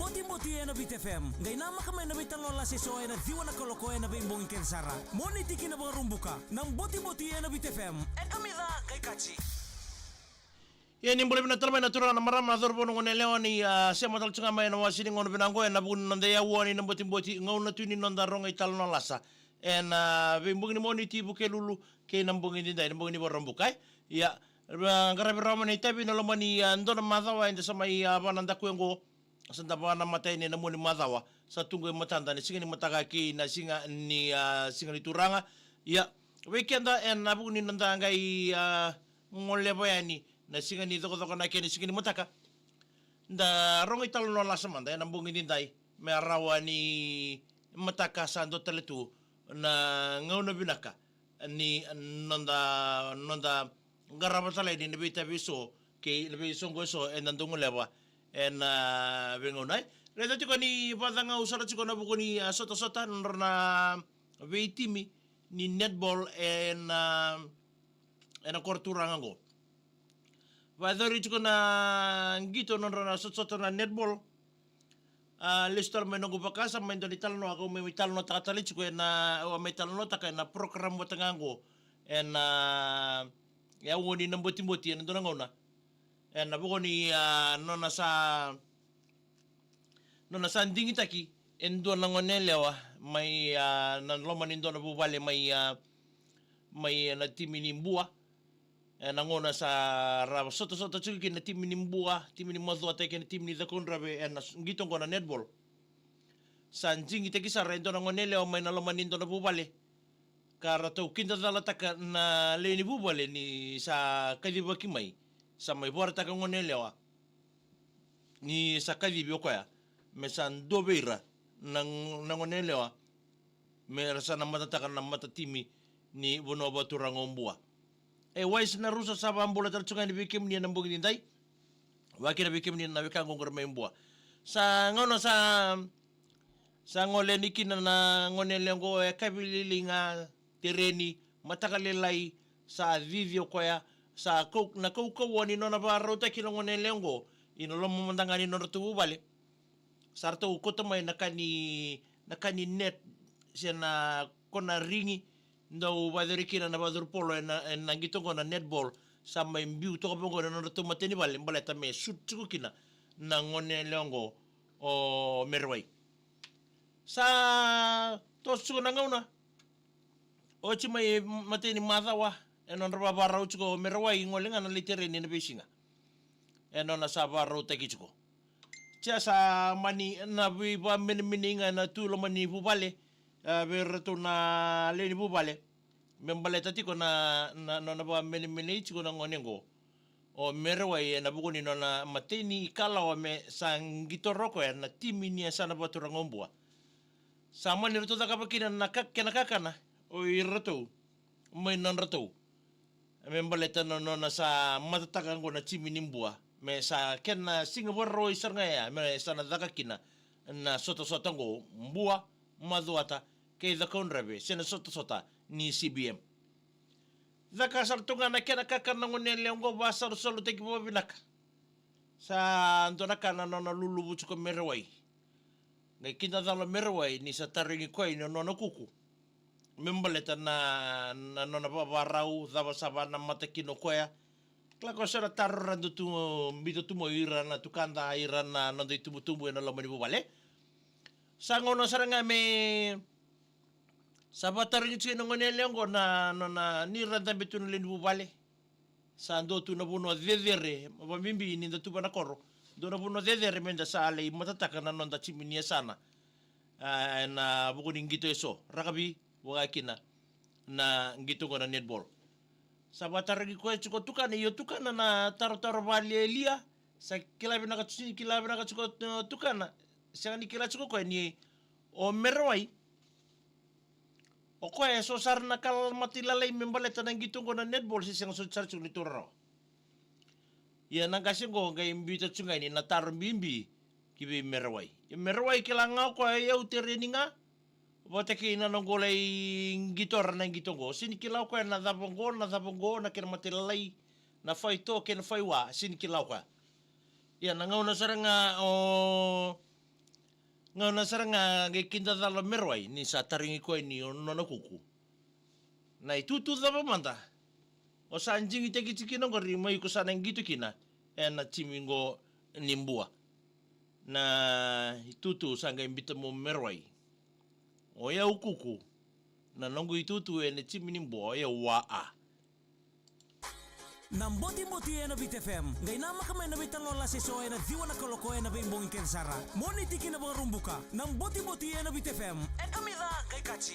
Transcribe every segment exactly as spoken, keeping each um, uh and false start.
Botiboti ena Viti F M. Qai namaka mai na veitalanoa lasa eso ena ciwa na kaloko ena veibogi kece sara. Moniti ki na Vakaraubuka. Na Botiboti ena Viti F M. E kamica qai kaji. Ia ni bula vinaka tale mai na turaga na marama na cauravou na gone yalewa ni, a, sema tale tu ga mai ena wasi ni gauna vinaka oqo ena vuku ni noda yaua ni na Botiboti, gauna tu ni noda rogo italanoa lasa. Ena, a, veibogi ni Moniti, Vukelulu, kei na bogi nidai, na bogi ni Vakaraubuka, e? Ia, a, qaravi rawa mai na itavi ena loma ni, a, dua na macawa eda sa mai, a, vanadaku oqo. Sa da vakanamata yani ena mua ni macawa. Sa tu qo e matada na siga ni mataka kei na siga ni, a, siga ni turaga. Ia, vei keda ena vuku ni noda qai, a, goleva yani na siga ni cokocoko na kena siga ni mataka. Da rogo italanoa lasa mada ena bogi nidai me rawa ni mataka sa dua tale tu na gauna vinaka ni noda, noda qarava tale ni na veitavi eso kei na veisoqo eso eda dau goleva ena veigauna. Raica tiko ni vakacagau sara tiko na vuku ni, a, sotasota na nodra na veitimi ni netball ena, ena koro turaga oqo. Vakayacori tiko na qito na nodra na sotasota na netball. A, lesu tale mai noqu vakasa mai dua ni talanoa kau mai, mai talanoataka tale tiko ena, au a mai talanoataka ena program vata ga oqo ena, e, yaua ni na Botiboti ena dua na gauna. Ena vuku ni, a, nona sa, nona sa digitaki e dua na gone yalewa mai, a, na loma ni dua na vuvale mai, a, mai, a, na timi ni Bua. Ena gauna sa ra sotasota tiko kina na timi ni Bua, timi ni Macuata kei na timi ni Cakaudrove ena s-, qito oqo na netball. Sa digitaki sara e dua na gone yalewa mai na loma ni dua na vuvale. Ka ratou kidacalataka na lewe ni vuvale ni sa kacivaki mai. Sa mai vakaraitaka gone yalewa ni sa kacivi o koya me sa dua vei ira na, na gone yalewa me ra sa na matataka na matatimi ni vanua vakaturaga o Bua. E, Wise Narusa, sa vakabula tale tu ga yani vei kemuni ena bogi nidai. Vakakina vei kemuni na wekaqu qori mai Bua. Sa gauna sa, sa gole yani kina na gone yalewa oqo, e kavilili ga, tereni, mataka lailai, sa cici o koya, sa kau, na kaukauwa ni nona vakarautaki na gone yalewa oqo ina loma mada ga ni nodratou vuvale. Sa ratou kauta mai na ka ni, na ka ni net, se na kona rigi, dau vakayacori kina na vakayacori polo ena, ena qito oqo na netball. Sa mai biu toka vaqo ena nodratou matai ni vale, baleta me shoot tiko kina na gone yalewa oqo o Merewai. Sa toso tiko na gauna. Oti mai matai ni macawa, e nodra vavarau tiko o Merewai, gole ga na lai tereni ena veisiga. E nona sa varautaki tiko. Tia sa mani na veivamenemenei ga ena tu loma ni vuvale, e, vei iratou na lewe ni vuvale. Me baleta tiko na, na, na nona vakamenemenei tiko na gone oqo o Merewai ena vuku ni nona matai ni kalawa me sa qitora o koya na timi ni yasana vakaturaga o Bua. Sa mani ratou cakava kina na ka, kena kakana o iratou mai nodratou. Me baleta na nona sa matataka oqo na timi ni Bua. Me sa kena siga Vakarauwai sara ga ya, me sa na caka kina na sotasota oqo, Bua, Macuata kei Cakaudrove, se na sotasota ni C B M. Caka sara tu ga na kena kakana na gone yalewa oqo, vakasalusalutaki vakavinaka. Sa dua na ka na nona luluvu tiko o Merewai. Qai kidacala o Merewai ni sa tarogi koya ni nona kuku. Me baleta na, na nona vavarau, cava sa vanamata kina o koya. Kila ko so na taro ra dau tu, biuta tu mai ira na tukada, ira na noda itubutubu ena loma ni vuvale. Sa gauna sara ga me sa vakatarogi tiko na gone yalewa oqo na, na, na, ni ra dabe tu na lewe ni vuvale. Sa dua tu na vanua cecere, vakabibi ni da tu va na koro. Dua na vanua cecere me da sa lai matataka na noda timi ni yasana. A, ena vuku ni qito eso, rakavi, vaka kina na qito oqo na netball. Sa vakatarogi koya tiko o tukana, io tukana na tarotaro vakalialia, sa kila vinaka tu, sini kila vinaka tiko o tukana, sega ni kila tiko o koya ni o Merewai. O koya e so sara na ka matailalai me baleta na qito oqo na netball se sega soti sara tiko ni taura rawa. Ia na qase oqo qai biuta tu ga yani na taro bibi ki vei Merewai. Ia Merewai kila ga o koya e au tereni ga. Vata kei na noqu lai qitora na qito oqo. Sini kila o koya na cava oqo, na cava oqo, na kena matailalai, na faito kei na faiwa, sini kila o koya. Ia na gauna sara ga o Gauna sara ga qai kidacala o Merewai ni sa tarogi koya yani o nona kuku. Na itutu cava mada o sa digitaki tiko kina oqori, mai ko sa na qito kina ena timi qo ni Bua. Na itutu sa qai biuta mai o Merewai. O yau kuku, na noqu itutu ena timi ni Bua o yau wa a. Na Botiboti ena Viti F M. Qai namaka mai na veitalanoa lase eso ena ciwa na kaloko ena veibogi kece sara. Moniti ki na Vakaraubuka. Na Botiboti ena Viti F M. E kamica qai kaci.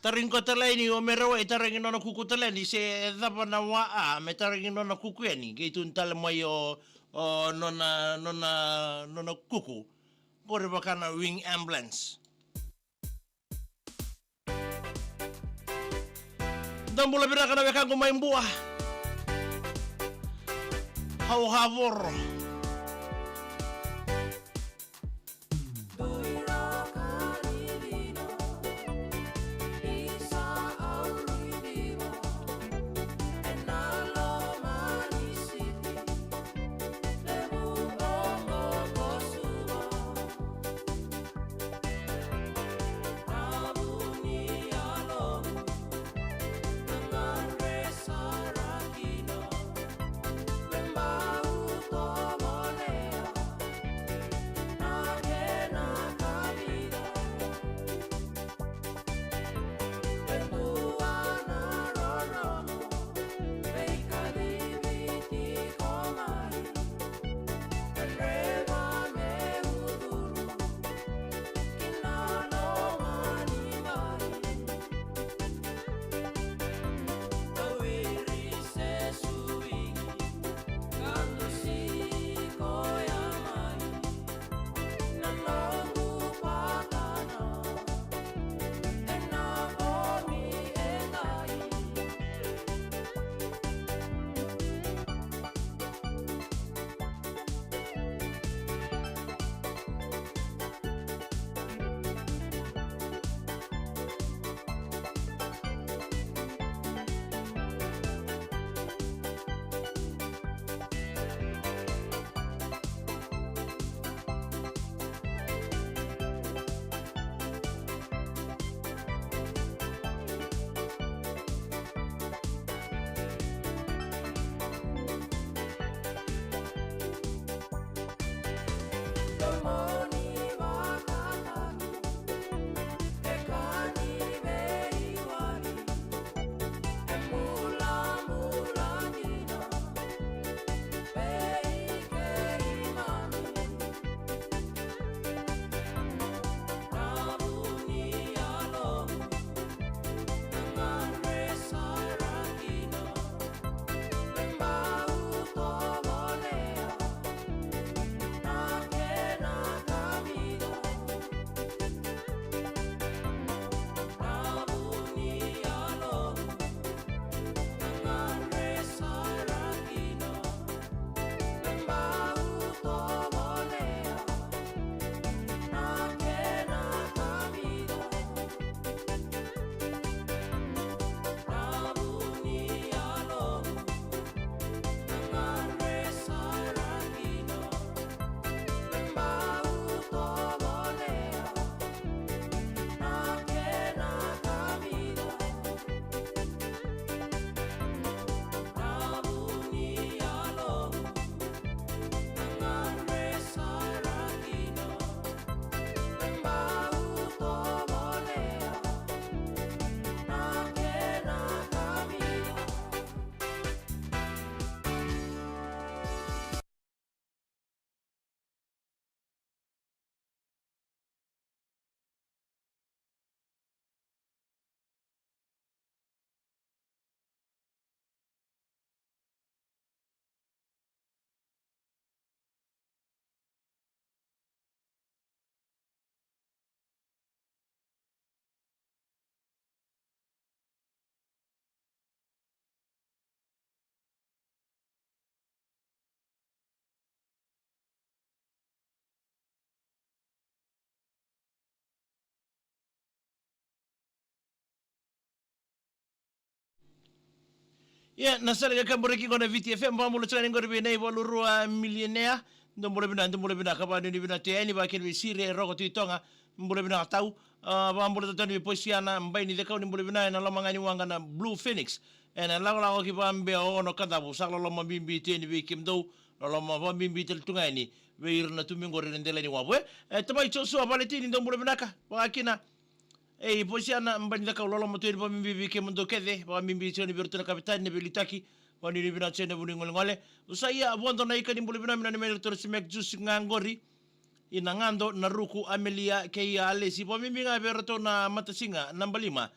Tarogi koya tale yani o Merewai, tarogi nona kuku tale yani se cava na wa a me tarogi nona kuku yani. Qai tukuni tale mai o, o nona, nona, nona kuku. Qori vaka na wing ambulance. Dou bula vinaka na wekaqu mai Bua. Hau havoro. Ia, na sala ga ka bureki qo na Viti F M, vakabula tiko yani qori vei na ivalu rua milionea. Dou bula vinaka, dou bula vinaka, vakanuinui vinaka tu yani, vakakina vei Sire Roko Tui Toga, bula vinaka tau. A, vakabula totonu vei Posiana Bai ni Cekau, ni bula vinaka ena loma ga ni waqa na Blue Phoenix. Ena lakolako ki Vabea o Ono Kadavu, sa loloma bibi tu yani vei kemudou, loloma vakabibi tale tu ga yani vei ira na tumi qori ena dela ni wavu. E, e, Tamai Josua Valetini, dou bula vinaka, vakakina. Ei, Posiana Bai ni Cekau, loloma tu yani vakabibi vei kemudou kece, vakabibi tu yani vei iratou na kavetani, na veiliutaki, vakanuinui vinaka tu yani na vuni golegole. Usaia Vodo Naika, ni bula vinaka, me nanumi yani iratou na Simek Jusi ga qori. Ina Gado, na Ruku, Amelia kei a Alesi, vakabibi ga vei iratou na matasiga naba lima.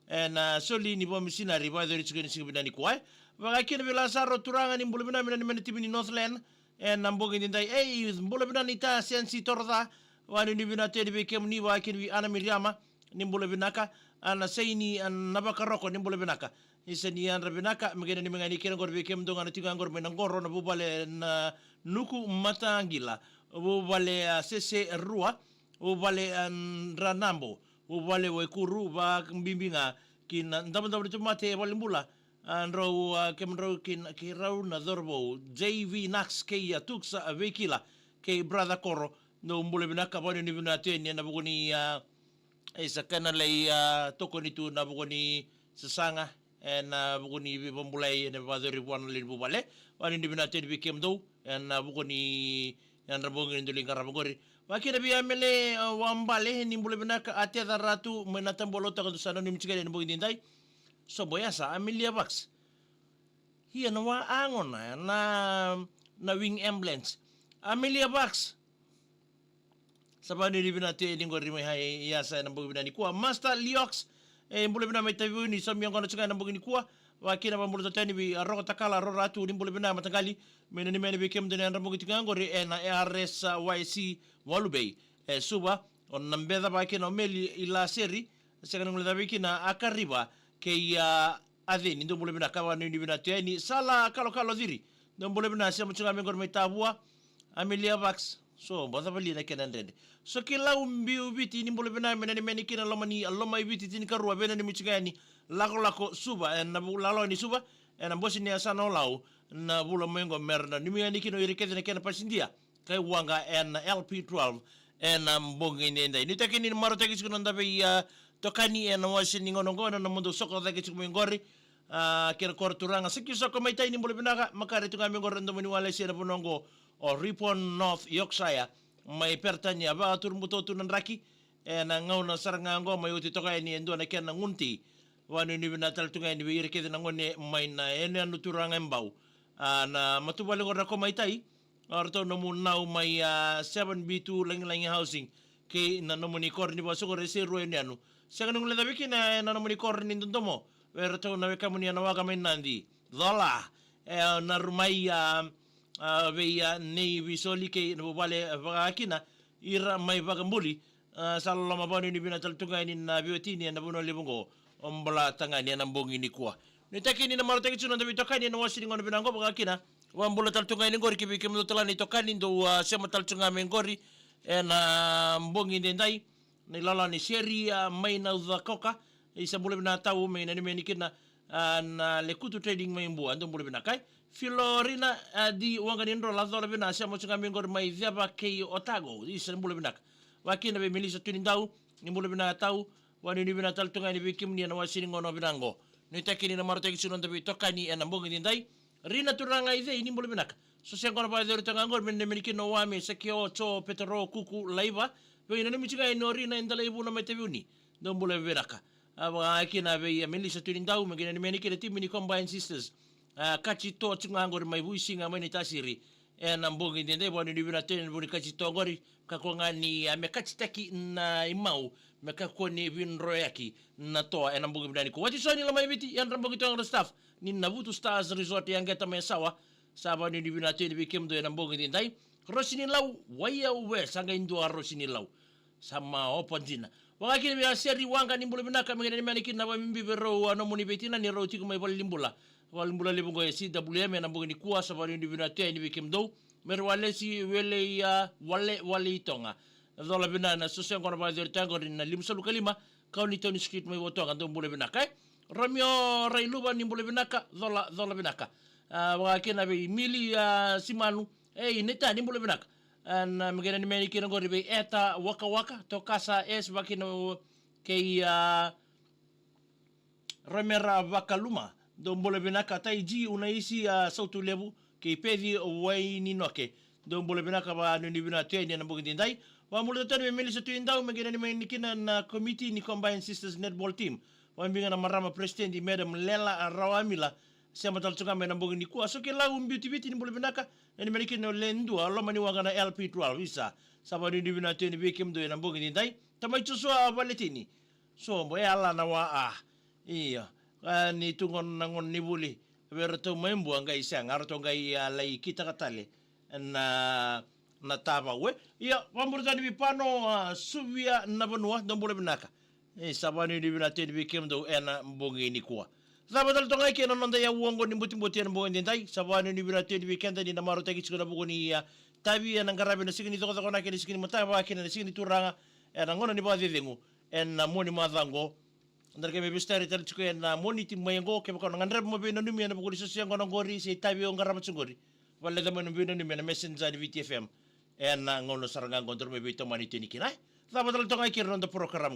Ena soli ni vakamisinari vakayacori tiko ena siga vinaka nikua. Vakakina vei Lasaro Turaga, ni bula vinaka, me nanumi yani na timi ni Northland. Ena bogi edaidai, ei, bula vinaka ni ta Sensi Toroca. Vakanuinui vinaka tu yani vei kemuni, vakakina vei Ana Miriama, ni bula vinaka. Ana Saini, a, Navakaroko, ni bula vinaka. Isa ni yadra vinaka, me qai nanumi ga yani kina qori vei kemudou ga na tiko ga qori mai na qoro, na vuvale na Nuku Mataqila, vuvale, a, Sese Rua, vuvale, a, Dranabo, vuvale Waikuru, vakabibi ga ki na davodavo ni tomate e valenibula, a, drau, a, kemudrau ki na, keirau na cauravou, J V Nax kei a Tuks, a, Veikila, kei brother Koro, dou bula vinaka, vakanuinui vinaka tu yani ena vuku ni, a, e sa kena lai, a, tokoni tu na vuku ni sasaga, ena vuku ni veivakabulai, ena vakayacori vua na lewe ni vuvale. Vakanuinui vinaka tu yani vei kemudou, ena vuku ni yadra bogi ni dou lai qarava qori. Vakakina vei Amele, a, Wabale, ni bula vinaka, a Teca Ratu, mai na Tabua Lautaka, dou sa nanumi tiko yani ena bogi edaidai. Sobo yasa, Amelia Vax. Ia na wa a gona, na, na wing ambulance. Amelia Vax. Sa vakanuinui vinaka tu yani qori mai Hai Yasa ena bogi vinaka nikua. Master Liox, e, bula vinaka mai Taveuni, sa mai qo na tiko ena bogi nikua. Vakakina vakabula totonu yani vei, a, Roko Takala, Roro Ratu, ni bula vinaka mataqali. Me nanumi yani vei kemudou na yadra bogi tiko ga qori ena R S Y C Walu Bay. E, Suva, o Nabeca, vakakina o Meli i Laseri. Sega ni guilecavi kina a Kariva kei a A cei ni dou bula vinaka, vakanuinui vinaka tu yani. Sala Kalokalo Ciri, dou bula vinaka, sema tu ga mai qori mai Tavua. Amelia Vax, so boca vali na kena dredre. So Kilau Biu Viti, ni bula vinaka, me nanumi yani kina loma ni, a, loma i Viti tinikarua, veinanumi tu ga yani. Lakolako Suva, ena vu-, lalawa ni Suva, ena bose ni yasana o Lau, na vula mai qo, mera nanumi yani kina o ira kece na kena pasidia. Kai waqa ena L P twelve, ena bogi edaidai. Nuitaki ni marautaki tiko na noda vei, a, tokani ena wase ni gauna oqo, ena nomudou soko cake tiko mai qori. A, kena koro turaga, Saki Soko mai Tai, ni bula vinaka, makare tu ga mai qori ena domo ni walesi ena vanua oqo o Ripon, North Yorkshire, mai Peritania, vakaturu butobuto na draki, ena gauna sara ga oqo, mai oti toka yani e dua na kena gunu ti. Vakanuinui vinaka tale tu ga yani vei ira kece na gone mai na yanuyanu turaga e Bau. A, na matavuvale qori na Komaitai, o ratou nomu nau mai, a, seven B two Lagilagi Housing, kei na nomuni koro ni vakasoqo, rese rua yanuyanu. Sega ni guilecavi kina ena nomuni koro ni dodomo vei ratou na wekamuni ena waka mai Nadi. Cola, e, na rumai, a, a, vei, a, Nei Visoli kei na vuvale, e, vakakina ira mai Vakabuli. A, sa loloma, vakanuinui vinaka tale tu ga yani na veiwatini ena vanua levu oqo o Bolatagane ena bogi nikua. Nuitaki ni na marautaki tiko na noda veitokani ena wase ni gauna vinaka oqo, vakakina, vakabula tale tu ga yani qori ki vei kemudou tale na itokani dou, a, sema tale tu ga mai qori ena bogi edaidai. Na ilala ni Seri, a, mai Naucakoka, isa bula vinaka tau, me nanumi yani kina, a, na Lekutu Trading mai Bua, dou bula vinaka, e. Filorina, a, di Waqa ni Drola, cola vinaka, sema tu ga mai qori mai Ceva kei Otago, isa bula vinaka. Vakakina vei Melissa Tunidau, ni bula vinaka tau, vakanuinui vinaka tale tu ga yani vei kemuni ena wase ni gauna vinaka oqo. Nuitaki ni na marautaki tiko na noda veitokani ena bogi edaidai. Rina Turaga i Cei, ni bula vinaka. So se qo na vakayacori tu ga qori, me nanumi yani kina o Wame, Sakio, Jo, Petero, Kuku, Laiva. Veinanumi tiko ga yani o Rina e Delaivuna mai Taveuni. Dou bula vinaka. A, vakakina vei, a, Melissa Tunidau, me qai nanumi yani kina timi ni Combined Sisters. A, Kati To tiko ga qori mai Vuisiga mai Naitasiri. Ena bogi edaidai, vakanuinui vinaka tu yani vua ni Kati To qori, kakua ga ni, a, me katitaki na imau, me kakua ni vidroyaki na toa ena bogi vinaka nikua. Watisoni Lomaiviti, yadra bogi tu ga na staff ni Navutu Stars Resort, Yaqeta mai Yasawa. Sa vakanuinui vinaka tu yani vei kemudou ena bogi edaidai. Rosi ni Lau, Waiau West, sa qai dua Rosi ni Lau. Sa ma opa dina. Vakakina vei a Seri Waqa, ni bula vinaka, me qai nanumi yani kina vakabibi vei rau a nomuni veitinani, rau tiko mai valenibula, valenibula levu oqo e C W M ena bogi nikua. Sa vakanuinui vinaka tu yani vei kemudou. Meri Walesi, Wele, ia, Wale, Wale i Toga. Cola vinaka, na so se qo na vakayacori tu ga qori na limasagavulu ka lima Kaunitoni Street mai Votoga, dou bula vinaka, e. Romeo Railuva, ni bula vinaka, cola, cola vinaka. A, vakakina vei Mili, a, Simanu, e, i Neta, ni bula vinaka. Ena, me qai nanumi yani kina qori vei Eta Wakawaka, Tokasa S, vakakina kei, a, Romera Vakaluma. Dou bula vinaka Taiji Unaisi, a, Sautu Levu, kei Peci Waininoke. Dou bula vinaka, vakanuinui vinaka tu yani ena bogi edaidai. Vakabula tale vei Melisa Tuidau, me qai nanumi yani kina na komiti ni Combined Sisters Netball Team. Vakabibi ga na marama president, Madam Lela Rawamila. Sema tale tu ga mai ena bogi nikua. Sokelau Biuti Viti, ni bula vinaka. Nanumi yani kina o Ledua, loma ni waqa na L P twelve, isa. Sa vakanuinui vinaka tu yani vei kemudou ena bogi edaidai. Tamai Joshua Valetini. Sobo, e ala na wa a. Io. Ka ni tu gona na gauna ni vuli. Vei ratou mai Bua qai sega, ratou qai a lai kitaka tale. Na, na tavau e. Ia, vakabula tale vei Pano, a, Suvia na vanua, dou bula vinaka. E, sa vakanuinui vinaka tu yani vei kemudou ena bogi nikua. Cava tale toka ga kina na noda yavu oqo ni botiboti ena bogi edaidai. Sa vakanuinui vinaka tu yani vei keda ni na marautaki tiko ena vuku ni, a, tavi ena qaravi na siga ni cokocoko na kena siga ni mataka, kei na siga ni turaga. Ena gauna ni vakacecegu. Ena mua ni macawa oqo. Daru qai mai veisotari tale tiko ena Moniti mai oqo, kevaka o na gadreva mo veinanumi ena vuku ni soso yaqona oqori, se itavi o qarava tiko oqori. Vakaleca mai na veinanumi ena Messenger ni Viti F M. Ena gauna sara ga oqo daru mai veitomani tu yani kina. Cava tale toka ga kina na noda program.